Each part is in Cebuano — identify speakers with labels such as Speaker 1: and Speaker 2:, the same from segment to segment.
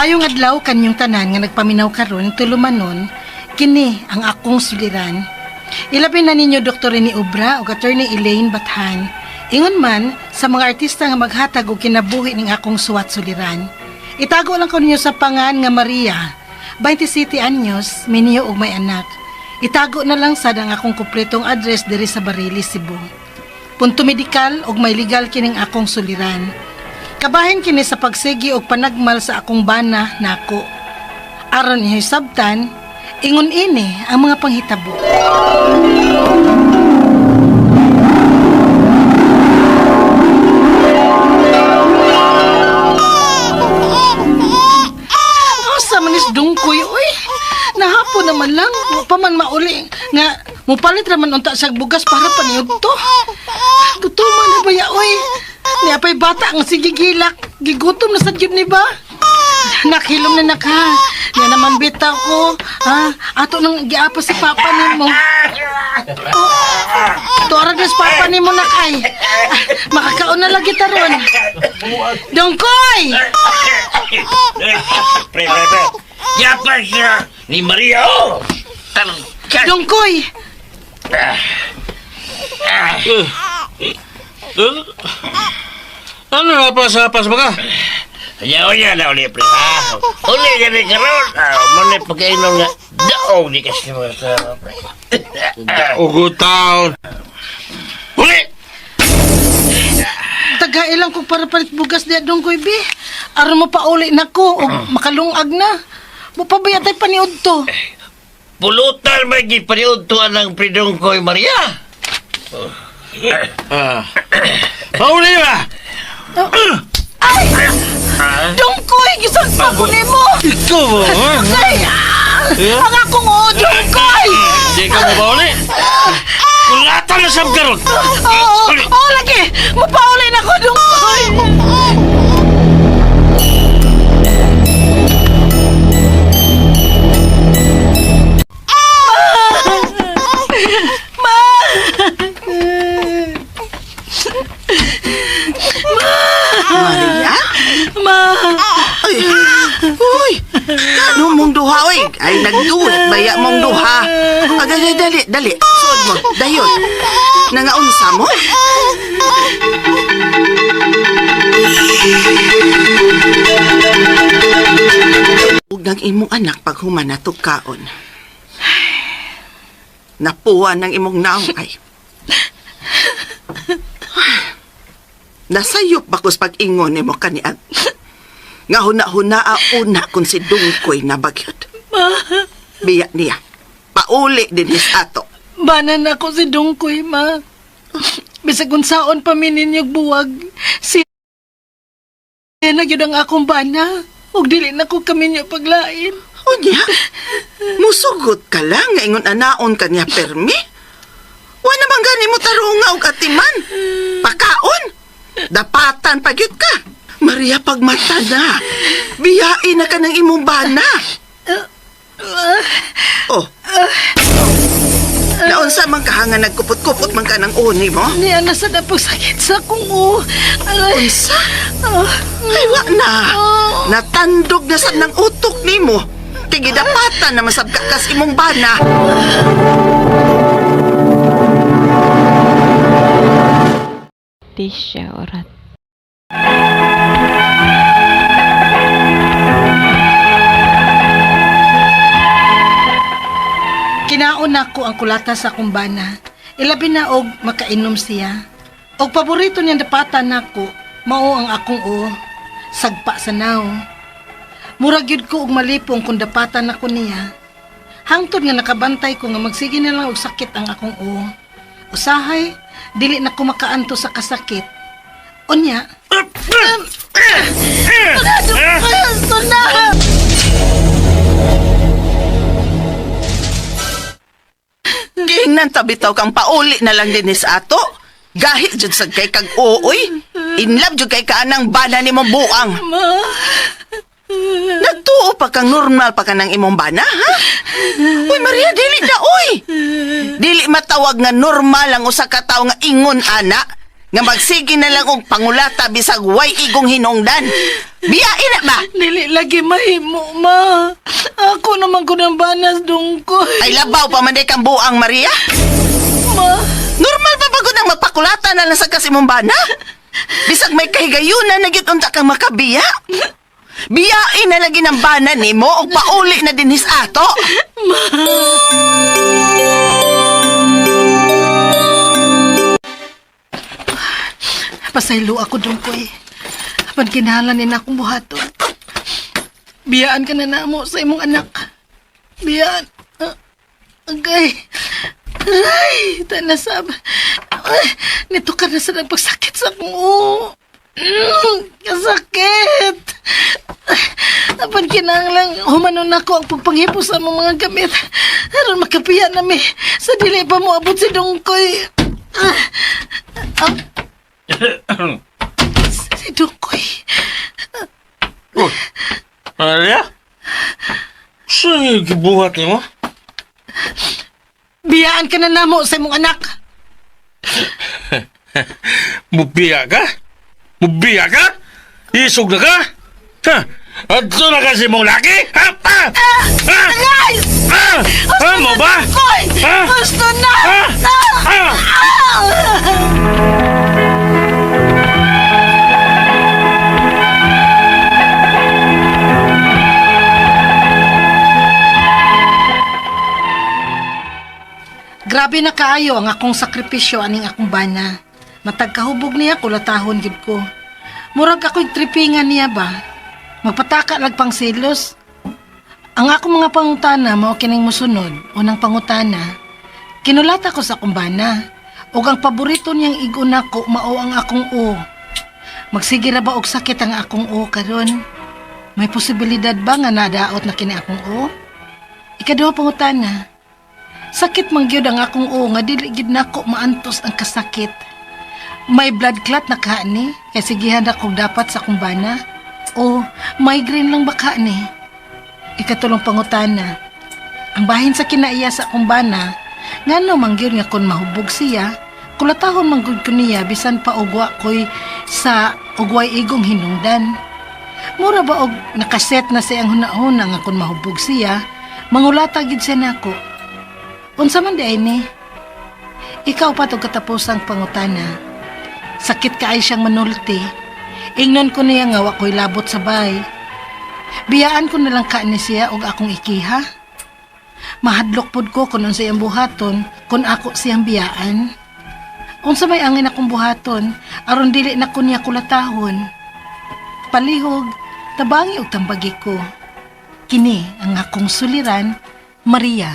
Speaker 1: Maayong adlaw kanyong tanan nga nagpaminaw karon tulumanon kini ang akong suliran. Ilabi na ninyo Dr. Rene Obra ug Attorney Elaine Bathan. Ingon man sa mga artista nga maghatag og kinabuhi ning akong suwat suliran. Itago lang ko ninyo sa pangan nga Maria, 27 anyos, minyo og may anak. Itago na lang sad ang akong kumpletong address diri sa Barili, Cebu. Punto medikal og may legal kining akong suliran. Kabahin kini sa pagsigi og panagmal sa akong bana nako. Aron inyo'y sabtan, ingon ini ang mga panghitabo. Asa man is dungkoy, uy. Nahapon naman lang, wa pa man mauli. Nga, mupalit raman unta sa bugas para paniud to. Gutuman na ba ya, uy? Ni apay bata ang sige gilak. Gigutom na sa gyud ni ba? Nakhilom na naka. Nga naman bitaw ko. Ha? Ato nang giapa si papa nimo. Oh, tuara na si papa nimo nakay. Ah, makakaon na lagi taron. Dongkoy!
Speaker 2: Pre, pre, pre. Yapa siya ni Maria, oh! Tanong ka.
Speaker 1: Dongkoy!
Speaker 3: Ano na pa sa pas ba ka?
Speaker 2: Unya, unya na uli, pre, ha? Uli ka ni karon. Ah, muna pagkainom nga. Daog ni kasi mga sa, pre.
Speaker 3: Ugo taon.
Speaker 2: Uli!
Speaker 1: Tagailang ko para palit bugas diya dongkoy bi. Aron mo pauli na ko og makalungag na. Mupabaya tay paniud to.
Speaker 2: Pulutan may gipaniudtuan ng pridong ko'y Maria.
Speaker 3: Ah. Pauli ba?
Speaker 1: Ay! Dongkoy! Gisagpa ko nimo!
Speaker 3: Ikaw ba? Ha?
Speaker 1: Ay! Ah! Ang akong oo, Dongkoy!
Speaker 3: Di ka mo pauli? Kulatan na sab karon.
Speaker 1: Oo! Oo, lagi! Mapauli na ko, Dongkoy!
Speaker 4: Maria?
Speaker 1: Ma!
Speaker 4: Ay, uy! Ano mong duha, uy? Ay, nagduwet baya mong duha. Ah, dali, dali, dali. Suod mo, dayon. Nangaunsa mo? Ug ng imong anak pag humanatog kaon. Napuwa ng imong naong ay. Nasayop bakos pag-ingon nimo kaniag. Nga huna-huna una kung si Dungkoy na bagyot. Biya niya. Pauli din his ato.
Speaker 1: Bana na ko si Dongkoy, ma. Bisag unsaon pa mi ninyog buwag, si na gyud ang akong bana. Ug dili na ko kami niya paglain.
Speaker 4: Unya, musugot ka lang nga ingon anaon ka niya permi. Wa naman gani mo tarunga og atiman. Pakaon. Dapatan pagyut ka. Maria, pagmata na. Biyain na ka ng imong bana. Oh. Naunsa man ka nga nagkupot-kupot man ka ng uni mo?
Speaker 1: Niya na sa napagsakit sa akong o. Aray.
Speaker 4: Unsa? Ay, wa na. Natandog na sad ng utok nimo. Kay gidapatan na masabka kas imong bana.
Speaker 5: Tisha Orat.
Speaker 1: Kinaon nako ang kulata sa akong bana. Ilabi na og makainom siya. Og paborito niyang dapatan nako, mao ang akong o. Sagpa sa naong. Murag gyud ko og malipong kung dapatan nako niya. Hangtod nga nakabantay ko nga magsige na lang og sakit ang akong o. Usahay, dili na ko makaanto sa kasakit. Unya, na!
Speaker 4: Gihingnan tabitaw kang pauli na lang din sa ato. Gahi jud sad kay kag ooy. In love jud kay kaanang bana nimo buang.
Speaker 1: Ma!
Speaker 4: Nagtuo pa kang normal pa ka ng imong bana, ha? Uy, Maria, dili na, uy! Dili matawag nga normal ang usa ka tawo nga ingon, ana. Nga magsige na lang og pangulata bisag way igong hinungdan. Biyain na ba?
Speaker 1: Dili lagi mahimo, ma. Ako naman ko ng banas, Dungkoy.
Speaker 4: Ay labaw pa man day kang buang, Maria.
Speaker 1: Ma.
Speaker 4: Normal pa ba gud ang magpakulata na lang sa kasimong bana? Bisag may kahigayunan na gyud unta kang makabiya. Biyain na lagi ng bana nimo og pauli na dinhis ato.
Speaker 1: Pasaylo ako, Dungkoy. Apan kinahanglan ni na akong buhaton. Biyaan ka na namo sa imong anak. Biyaan. Ah, agay. Aray, tanasab. Ay, nito ka na sa nagpagsakit sa akong ulo. Kasakit. Ay, apan kinahanglan humanon ako ang pagpanghipo sa among mga gamit. Aron makapiya na mi. Sa dili pa mo abot si Dungkoy. Ah, ah, si Dungkoy.
Speaker 3: Oh, Maria? Saan yung gibuhat nimo?
Speaker 1: Biyaan ka na namo sa imong anak.
Speaker 3: Mubiya ka? Mubiya ka? Isog na ka? Ha? Adto na kasi mong laki? Ha? Ha? Ha?
Speaker 1: Aray!
Speaker 3: Ha? Ha? Mo ba?
Speaker 1: Koy!
Speaker 3: Ha?
Speaker 1: Gusto na!
Speaker 3: Ha? Ha?
Speaker 1: Grabe na kaayo ang akong sakripisyo aning akong bana. Matag kahubog niya kulatahon gid ko. Murag ako'y tripingan niya ba? Magpataka lag pang selos. Ang akong mga pangutana mao kining mosunod. Unang pangutana, kinulata ko sa akong bana. Ug ang paborito niyang igo nako mao ang akong o. Magsige ra ba og sakit ang akong o karon? May posibilidad ba nga nadaot na kini akong o? Ikaduha pangutana, sakit man gyud ang akong o nga dili gyud nako maantos ang kasakit. May blood clot na ka ni kay sigihan na kog dapat sa akong bana. O migraine lang ba ka ni? Ikatulong pangutana, ang bahin sa kinaiya sa akong bana, ngano man gyud nga kon mahubog siya, kulatahon man gud ko niya bisan pa og wa ko'y sa ugway igong hinungdan. Mura ba og nakaset na siyang hunahuna nga kon mahubog siya, mangulata gid siya nako. Unsa man di ay ni? Ikaw pa tog katapusang pangutana. Sakit kaay siyang manulti. Ingnon ko niya nga wa ko'y labot sa bay. Biyaan ko na lang ka ni siya og akong ikiha. Mahadlok pod ko kung unsa iyang buhaton kung ako siyang biyaan. Unsa may angin akong buhaton aron dili na ko niya kulatahon. Palihog, tabangi og tambagi ko. Kini ang akong suliran, Maria.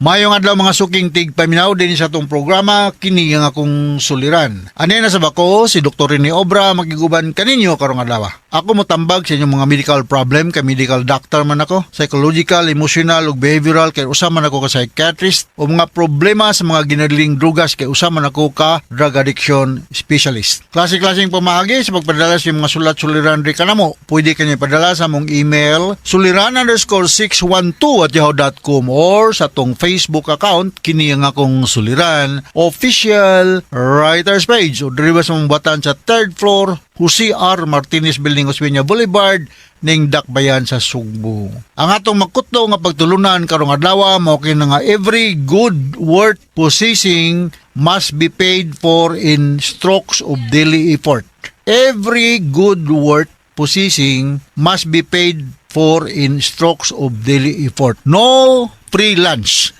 Speaker 5: Mayong adlaw mga suking tig paminaw din sa atong programa kini ang akong suliran. Ani na sa bako si Dr. Rene Obra magiguban kaninyo karong adlaw. Ako motambag sa inyong mga medical problem kay medical doctor man ako, psychological, emotional ug behavioral kay usa man ako ka psychiatrist o mga problema sa mga ginadling drugas kay usa man ako ka drug addiction specialist. Klase-klaseng pamaagi sa pagpadala sa inyong mga sulat suliran ri kanamo. Pwede kanyo ipadala sa among email suliran_612@yahoo.com or sa atong Facebook account kini ang akong suliran official writers page o diri ba sa mong batan sa third floor Jose R. Martinez Building, Osmeña Boulevard ning Dakbayan sa Sugbo. Ang atong makutlo nga pagtulunan karong adlaw mao kini nga every good worth possessing must be paid for in strokes of daily effort. Every good worth possessing must be paid for in strokes of daily effort. No free lunch.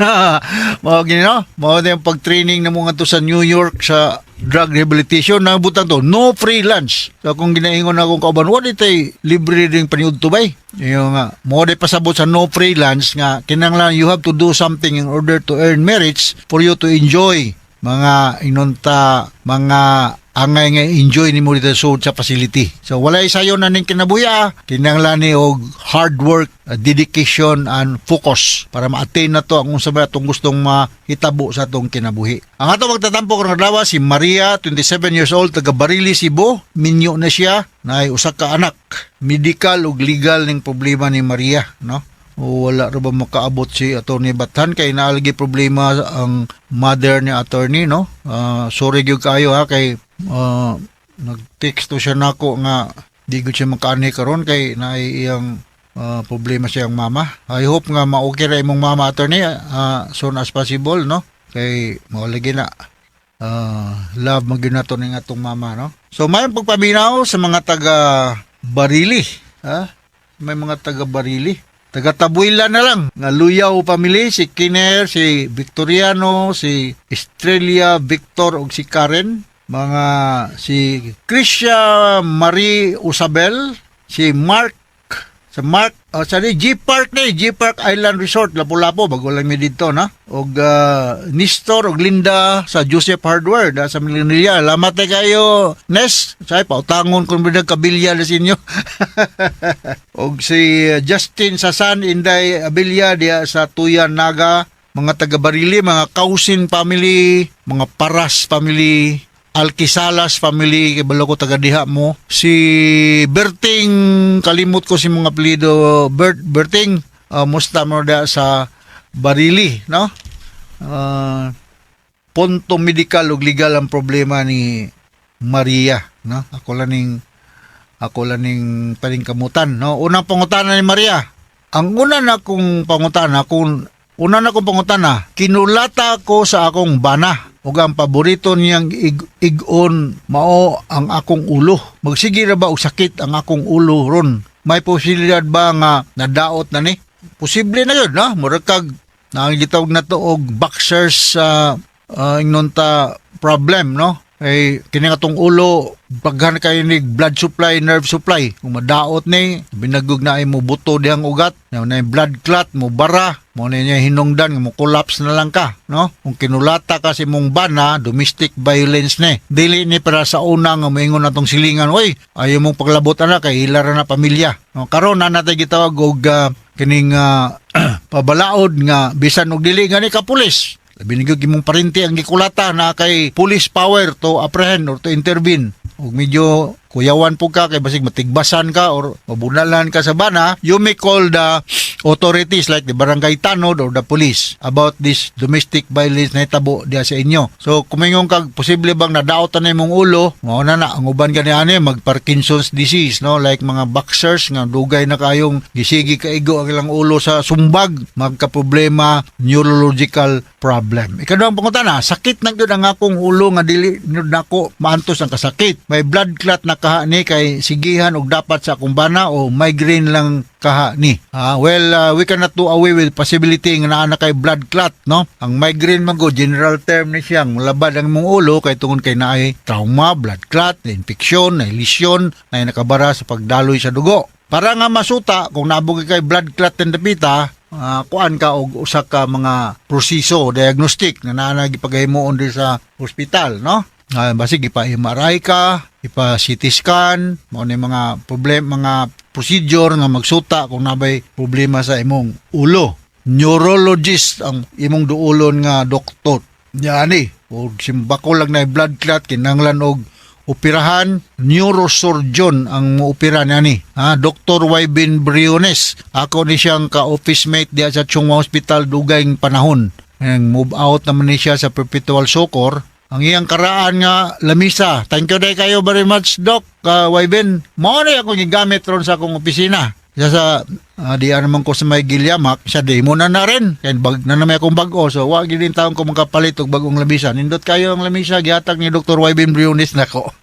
Speaker 5: Mao gini no? Mao din ang pag-training na mo ngadto sa New York sa drug rehabilitation nabutang to no free lunch. So kung ginaingon na akong kauban, what itay libre ding paniudto bay? Iyo nga, mo di pasabot sa no free lunch nga kinahanglan you have to do something in order to earn merits for you to enjoy mga inunta, mga angay nga enjoy nimo dito sa facility. So walay sayo na ning kinabuya, kinahanglan ni og hard work, dedication and focus para ma-attain na to ang unsa ba atong gustong mahitabo sa atong kinabuhi. Ang ato magtatampo karong adlaw si Maria, 27 years old, taga Barili, Cebu. Minyo na siya, naay usa ka anak. Medical ug legal ning problema ni Maria, no? O wala ra ba makaabot si Attorney Bathan kay naalagi problema ang mother ni attorney, no? Sorry gyud kayo ha kay Nag-text to siya nako nga di gud siya makaani karon kay naay iyang problema siyang mama. I hope nga ma-okay ra imong mama, attorney, soon as possible, no? Kay mao lagi na love man gyud nato ning atong mama, no? So may pagpaminaw sa mga taga Barili, ha? May mga taga Barili. Taga Tabuila na lang. Nga Luyaw family, si Kiner, si Victoriano, si Estrella, Victor ug si Karen. Mga si Krisha Marie Usabel, si Mark sa Mark, oh, sa ni G Park ni G Park Island Resort, Lapu-Lapu, bago lang mi didto na. Og Nestor og Linda sa Joseph Hardware da sa Manila. Salamat kayo, Nes. Say pautangon kun bidag kabilya na sa inyo. Og si Justin Sasan Inday Abilia diya sa Tuyan Naga, mga taga Barili, mga Kausin family, mga Paras family, Alquisalas family, kay balo ko taga diha mo. Si Berting, kalimot ko si mga apelyido. Bert, Berting, musta mo da sa Barili, no? Punto medical ug legal ang problema ni Maria, no? Ako lang ning paningkamutan, no? Unang pangutana ni Maria. Ang una na kong pangutana, kung una na kong pangutana, kinulata ko sa akong bana ug ang paborito niyang igon mao ang akong ulo. Magsige ra ba og sakit ang akong ulo ron? May posibilidad ba nga nadaot na ni? Posible na yun, no? Murag kag na gitawag na to og boxers sa ingnon ta problem, no? Ay kini nga tong ulo paghan kayo ni blood supply, nerve supply. Kung madaot ni, binagog na ay mo buto dihang ugat, na blood clot mo bara, mo na niya hinungdan nga mo collapse na lang ka, no? Kung kinulata ka sa imong bana, domestic violence ni. Dili ni para sa una nga moingon natong silingan, "Oy, ayaw mong paglabot ana kay hila ra na pamilya." No, karon na natay gitawag og kining pabalaod nga bisan og dili gani ka pulis. Labi ni gyud imong parinti ang gikulata na kay police power to apprehend or to intervene. Ug medyo kuyawan po ka kay basig matigbasan ka or mabunalan ka sa bana, you may call the authorities like the barangay tanod or the police about this domestic violence na hitabo diya sa inyo. So kumingon kag posible bang nadaotan na imong ulo, mao na na ang uban gani ani mag Parkinson's disease, no, like mga boxers nga dugay na kayong gisigi kaigo ang ilang ulo sa sumbag, magka problema, neurological problem. Ikaduhang pangutana, sakit na gyud ang akong ulo nga dili gyud nako maantos ang kasakit. May blood clot na kaha ni kay sigihan og dapat sa akong bana o migraine lang kaha ni? Ah, well, we cannot do away with possibility nga naa na kay blood clot, no? Ang migraine man go, general term ni siyang mulabad ang imong ulo kay tungod kay naay trauma, blood clot, na infeksyon, na lesion, na nakabara sa pagdaloy sa dugo. Para nga masuta kung naabog kay blood clot in dapita, kuan ka og usa ka mga proseso diagnostic na naa na gipagahimuon diri sa ospital, no? Basig ipa MRI ka, ipa CT scan, mao ni mga problem, mga procedure nga magsuta kung nabay problema sa imong ulo. Neurologist ang imong duolon nga doktor. Yani, og simbako lang na blood clot kinahanglan og operahan, neurosurgeon ang moopera niya ni. Ha, Dr. Wybin Briones. Ako ni siyang ka-office mate diya sa Chong Hua Hospital dugayng panahon. Ang move out naman ni siya sa Perpetual Succour. Ang iyang karaan nga lamisa. Thank you day kayo very much, Doc Wybin. Mao ni ako gigamit ron sa akong opisina. Isa sa di naman ko sa may gilyamak, siya di mo na na rin. Kaya bag, na naman akong bag-o. So, wa gid taon ko makapalit og bagong lamisa. Nindot kayo ang lamisa, gihatag ni Dr. Wybin Briones nako.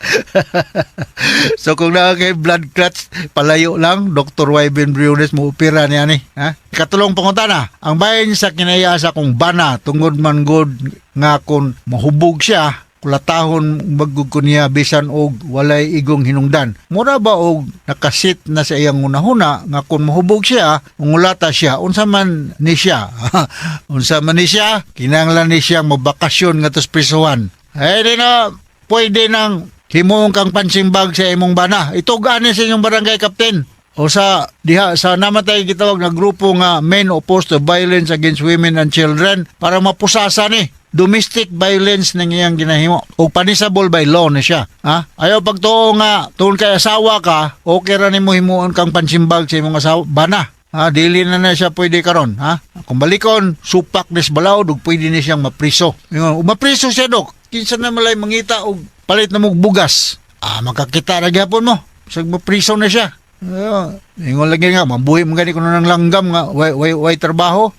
Speaker 5: So kung naa kay blood clots, palayo lang, Dr. Wybin Briones mo opera niya ni. Ha? Katulong pangutana, ang bahin sa kinaya sa akong bana, tungod man god nga kung mahubog siya, kulatahon magug ko niya bisan og walay igong hinungdan. Mura ba og nakasit na sa iyang hunahuna nga kung mahubog siya, ungulata siya, unsa man ni siya? Unsa man ni siya? Kinahanglan ni siya mobakasyon nga sa prisuhan. Eh di na pwede nang himuong kang punching bag sa imong bana. Ito gani sa inyong barangay captain. O sa diha sa namatay gitawag na grupo nga Men Opposed to Violence Against Women and Children para mapusasa ni domestic violence nang iyang ginahimo ug punishable by law na siya, ha. Ayaw pagtuo nga tungod kay asawa ka, okay ra nimo himuon kang punching bag sa imong asawa bana, ha. Dili na na siya pwede karon, ha. Kung balikon supak nis balaod ug pwede ni siyang mapriso. Ingon, mapriso siya, dok. Kinsa na malay mangita og palit na mong bugas. Ah, makakita ra gyapon mo. Sag mo priso na siya. Ah, ingon lagi nga mabuhi mo gani kuno ng langgam nga way way, way trabaho.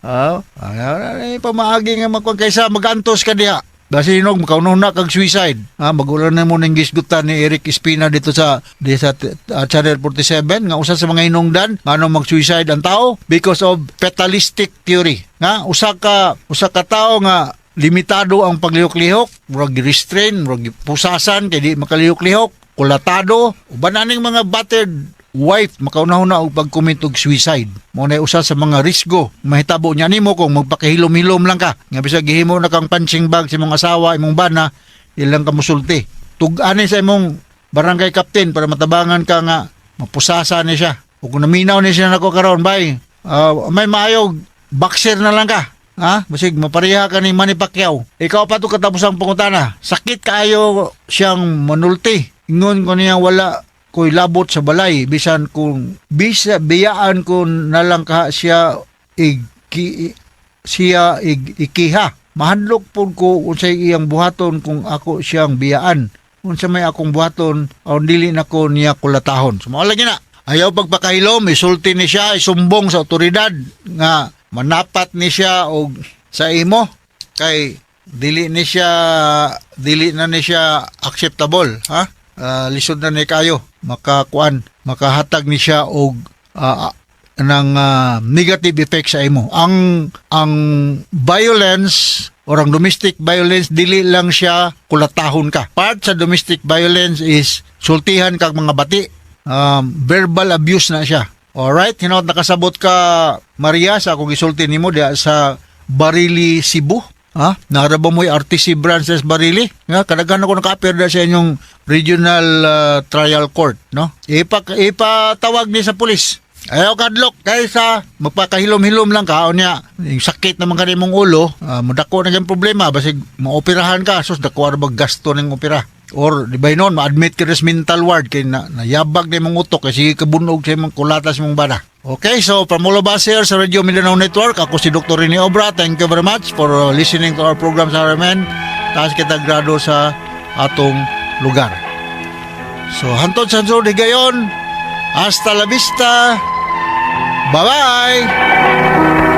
Speaker 5: Ah, ay, pamaagi nga makuan kaysa magantos ka diha. Basinog makaununa kag suicide. Ah, magulan na mo ning gisgutan ni Eric Espina dito sa di sa Channel 47 nga usa sa mga hinungdan ngano mag-suicide ang tao because of fatalistic theory. Nga usa ka tawo nga limitado ang paglihok-lihok, murag restrain, murag pusasan kay di makalihok-lihok, kulatado, uban aning mga battered wife makauna-una og pag-commit og suicide. Mao na usa sa mga risgo mahitabo niya nimo kung magpakahilom-hilom lang ka. Nga bisag gihimo na kang punching bag sa imong asawa, imong bana, ilang ka musulti. Tug-ani sa imong barangay captain para matabangan ka nga mapusasa ni siya. O kung naminaw ni siya nako karon, bay. May maayog boxer na lang ka. Ha? Basig mapareha ka ni Manny Pacquiao. Ikaw pa to katapos ang pangutana. Sakit kaayo siyang manulti. Ingon ko niya wala ko'y labot sa balay bisan kung bisa biyaan ko na lang ka siya igi, siya ig, ikiha. Mahadlok pud ko unsay iyang buhaton kung ako siyang biyaan. Unsa may akong buhaton aron dili nako niya kulatahon. So mao lagi na. Ayaw pagpakahilom, isulti ni siya, isumbong sa otoridad nga manapat ni siya og sa imo kay dili na ni siya acceptable, ha. Lisod na ni kayo makakuan, makahatag ni siya og ng negative effect sa imo. Ang violence or ang domestic violence, dili lang siya kulatahon ka. Part sa domestic violence is sultihan kag mga bati, verbal abuse na siya. Alright, hinaot nakasabot ka, Maria, sa akong gisulti nimo diha sa Barili, Cebu. Ha? Naa ra ba mo'y RTC branches Barili? Nga kadaghan ako naka-appear sa inyong regional trial court, no? Ipatawag ni sa pulis. Ayaw kadlok kaysa magpakahilom-hilom lang ka unya yung sakit naman ka mong ulo, mudako na yung problema, basig maoperahan ka, sus, dako ra bag gasto ning opera, or di ba noon ma-admit ka sa mental ward kay na, nayabag na imong utok kasi kabunog sa imong kulata sa imong bana. Okay, so from all of us here sa Radio Mindanao Network, ako si Dr. Rene Obra. Thank you very much for listening to our program sa RMN. Taas kita grado sa atong lugar. So hantod sa sunod higayon. Hasta la vista. Bye-bye.